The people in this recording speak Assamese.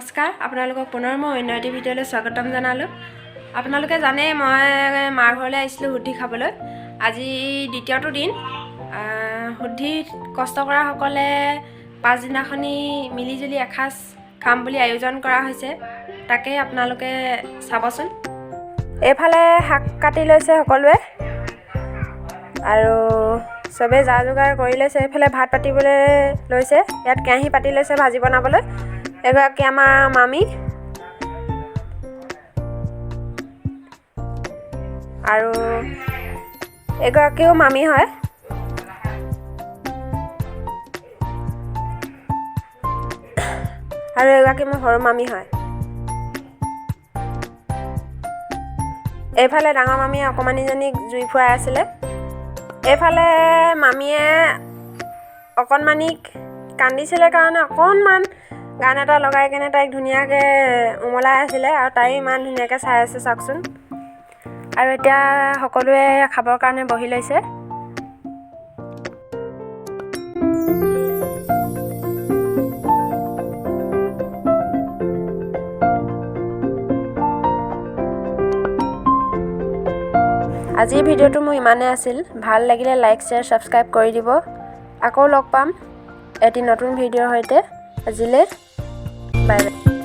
নমস্কাৰ, আপোনালোকক পুনৰ মই অন্য এটি ভিডিঅ'লৈ স্বাগতম জনালোঁ। আপোনালোকে জানে, মই মাৰ ঘৰলৈ আহিছিলোঁ শুদ্ধি খাবলৈ। আজি দ্বিতীয়টো দিন। শুদ্ধিত কষ্ট কৰাসকলে পাছদিনাখনি মিলিজুলি এসাঁজ খাম বুলি আয়োজন কৰা হৈছে। তাকেই আপোনালোকে চাবচোন। এইফালে শাক কাটি লৈছে সকলোৱে আৰু চবেই যা যোগাৰ কৰি লৈছে। এইফালে ভাত পাতিবলৈ লৈছে। ইয়াত কেৰাহী পাতি লৈছে ভাজি বনাবলৈ। এগৰাকী আমাৰ মামী আৰু এগৰাকীও মামী হয়। আৰু এগৰাকী মোৰ সৰু মামী হয়। এইফালে ডাঙৰ মামীয়ে অকণমানিজনীক জুই ফুৱাই আছিলে। এইফালে মামীয়ে অকণমানিক কান্দিছিলে কাৰণে অকণমান গান এটা লগাই কেনে তাইক ধুনীয়াকৈ উমলাই আছিলে আৰু তাইও ইমান ধুনীয়াকৈ চাই আছে, চাওকচোন। আৰু এতিয়া সকলোৱে খাবৰ কাৰণে বহি লৈছে। আজিৰ ভিডিঅ'টো মোৰ ইমানেই আছিল। ভাল লাগিলে লাইক, শ্বেয়াৰ, ছাবস্ক্ৰাইব কৰি দিব। আকৌ লগ পাম এটি নতুন ভিডিঅ'ৰ সৈতে। আজিলৈ বাই বাই।